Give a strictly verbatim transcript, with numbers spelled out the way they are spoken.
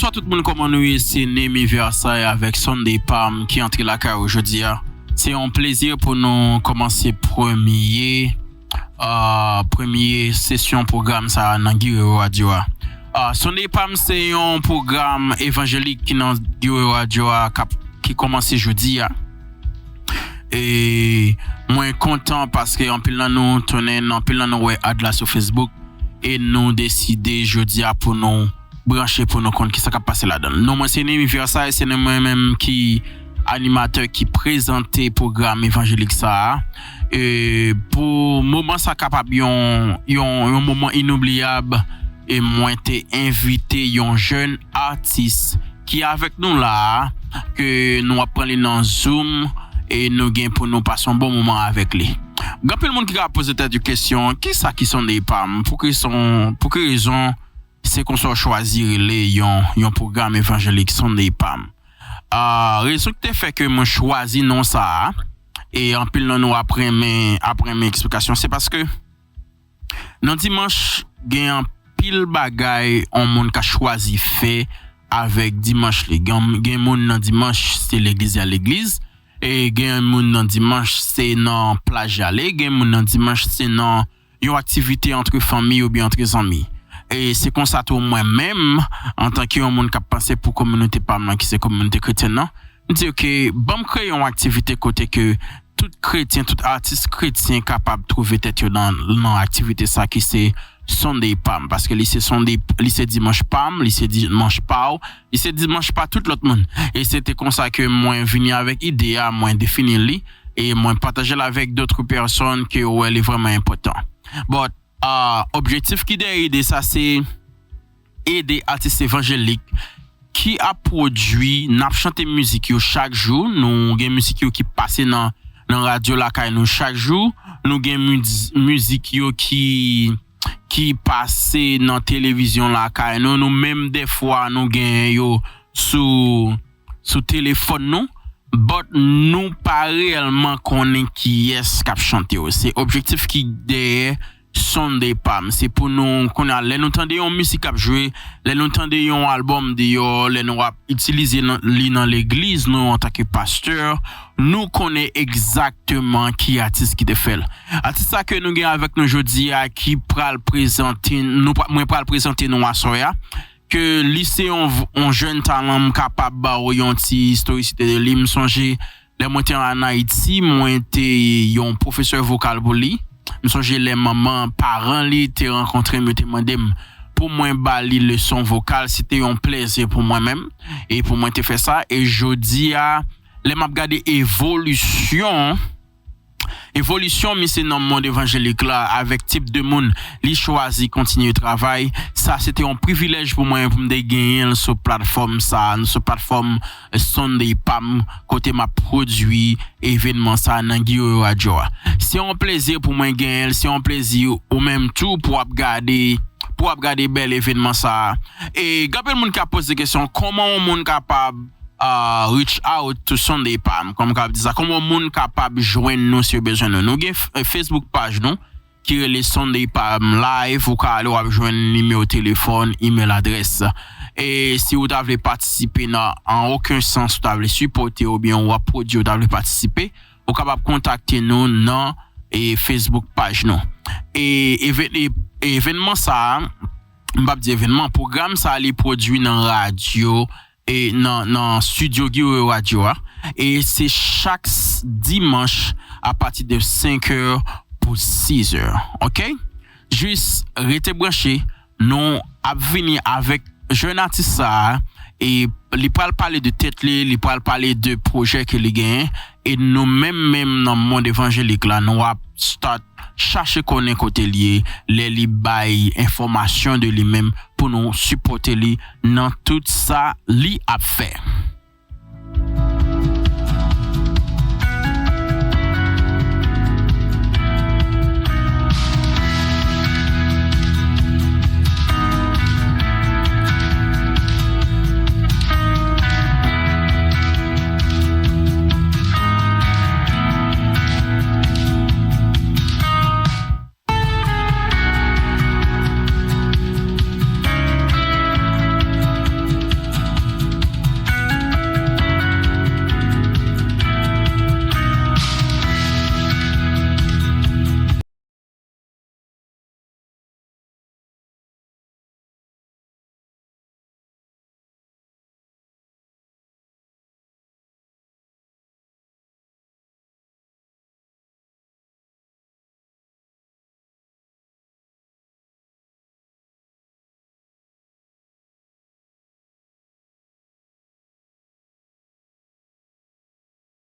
Bonswa tout moun, kòman nou ye? Se Nemy Versailles avèk Sunday Palm ki antre lakay ou jodi a. Se yon plezi pou nou kòmanse premye, ah, premye sesyon pwogram sa a nan Guerrero Radio a. Ah, Sunday Palm se yon pwogram evanjelik ki nan Guerrero Radio a k ap, ki kòmanse jodi a. E mwen kontan paske anpil nan nou tounen, anpil nan nou wè ad la sou Facebook e nou deside jodi a pou nou branche pou nou konn kisa k ap pase ladan l. Non mwen se Nemy Versailles, se mwen menm ki animatè ki prezante pwogram evanjelik sa a. E pou moman sa kapab yon, yon, yon moman inoubliyab, e mwen te envite yon jèn atis ki avèk nou la a, ke nou ap pran li nan Zoom, e nou gen pou nou pase yon bon moman avèk li. Gen anpil moun ki ka poze tèt yo kesyon, kisa ki Sunday Palm? Pou ki son, pou ki rezon se konsa w chwazi rele yon, yon pwogram evanjelik Sunday Palm? Ah, rezon ki te fè ke mwen chwazi non sa a, e anpil nan nou ap renmen, ap renmen eksplikasyon, se paske nan dimanch, gen anpil bagay yon moun ka chwazi fè avèk dimanch li. Gen, gen moun nan dimanch, se legliz y al legliz, e gen moun nan dimanch, se nan plaj y ale, gen moun nan dimanch, se nan yon aktivite antre fanmi oubyen antre zanmi. E se konsa tou mwen menm, antanke yon moun k ap panse pou kominote pa m nan, ki se kominote kretyèn nan, m di, "Ok, ban m kreye yon aktivite kote ke tout kretyen, tout atis kretyen kapab twouve tèt yo nan, nan aktivite sa ki se Sunday Palm, paske li se Sunday, li se dimanch pa m, li se dimanch pa w, li se dimanch pa tout lòt moun." E se te konsa ke mwen vini avèk ide a, mwen defini li, e mwen pataje l avèk dòt pèsòn ke yo wè li vrèman enpòtan. But, ah, objektif ki dèyè ide sa, se ede atis evanjelik ki ap pwodui, n ap chante mizik yo chak jou, nou gen mizik yo ki pase nan, nan radyo lakay nou chak jou, nou gen miz-, mizik yo ki, ki pase nan televizyon lakay nou, nou menm dèfwa nou gen yo sou, sou telefòn nou, but nou pa reyèlman konnen kiyès k ap chante yo. Se objektif ki dèyè Sunday Palm. Se pou nou, kounye a, lè nou tande yon mizik k ap jwe, lè nou tande yon albòm deyò, lè nou ap itilize nan, li nan legliz nou antanke pastè, nou konnen egzakteman ki atis ki te fè l. Atis sa ke nou gen avèk nou jodi a, ki pral prezante, nou pra-, mwen pral prezante nou aswè a, ke li se yon v-, yon jèn talan, m kapab ba w yon ti istorikte de li. M sonje, lè mwen te ann Ayiti, mwen te yon pwofesè vokal pou li. M sonje lè manman, paran li te rankontre m, yo te mande m pou mwen ba li leson vokal. Se te yon plezi pou mwen menm e pou mwen te fè sa. E jodi a, lè m ap gade evolisyon, evolisyon misye nan mond evanjelik la, avèk tip de moun li chwazi kontinye travay, sa se te yon privilèj pou mwen pou m te genyen l sou platfòm sa, sou platfòm Sunday Palm, kote m ap pwodui evènman sa nan Guerrero Radio a. Se yon plezi pou mwen genyen l, se yon plezi ou menm tou pou w ap gade, pou w ap gade bèl evènman sa. E gen anpil moun ki ap poze kesyon, kòman yon moun kapab, ah, reach out to Sunday Palm, kòm m kapab di sa, kòman yon moun kapab jwenn nou si yo bezwen nou? Nou gen f-, Facebook paj nou, ki rele Sunday Palm Live, ou ka ale, w ap jwenn nimewo telefòn, email adrès. E si ou ta vle patisipe nan, an okenn sans, ou ta vle sipòte oubyen w ap pwodui, ou ta vle patisipe, ou kapab kontakte nou nan, e, Facebook paj nou. E, even-, e, evènman sa a, m p ap di evènman, pwogram sa a li pwodui nan radyo, e nan, nan studio Guerrero Radio a. E se chak s-, dimanch apati de senk è pou sis è. Ok? Jis rete branche, nou ap vini avèk jèn atis sa a, e li pral pale de tèt li, li pral pale de pwojè ke li genyen, e nou menm menm nan mond evanjelik la, nou ap start chache konnen kote l ye, lè li bay enfòmasyon de li menm pou nou sipòte li nan tout sa li ap fè.